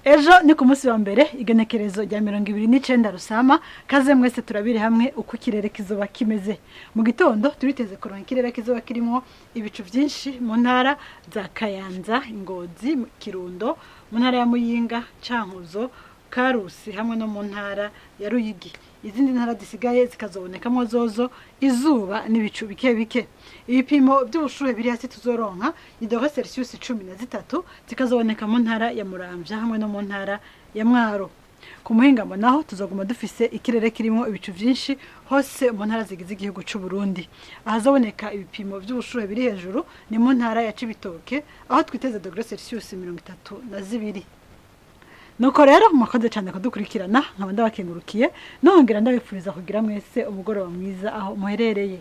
Ejo ni ku munsi wa mbere, igenekerezo rya 29 Rusama. Kaze mwese turabire hamwe uko ikirere kizoba kimeze. Mu gitondo turiteze kuronka ikirere kizoba kirimo ibicu byinshi mu ntara za Kayanza, Ngozi, Kirundo, mu ntara ya Muyinga, Cankuzo, Karusi hamwe no mu ntara ya Ruyigi. Izindi ntara zisigaye zikazobonekamo zozo izuba n'ibicu bike bike. Ibipimo by'ubushuhe biri hasi tuzoronka ni degré Celsius 13, zikazoboneka mu ntara ya Muramvya hamwe no mu ntara ya Mwaro. Ku muhingamo naho tuzoguma dufise ikirere kirimo ibicu vyinshi hose mu ntara zigize igihugu c'u Burundi. Ahazoboneka ibipimo by'ubushuhe biri hejuru ni mu ntara ya Cibitoke, aho twiteze degré Celsius 32. Nuko rero mwakoze cyane kudukurikirana, nkaba ndabakengurukiye, nongera ndabifuriza kugira mwese umugoroba mwiza aho muherereye.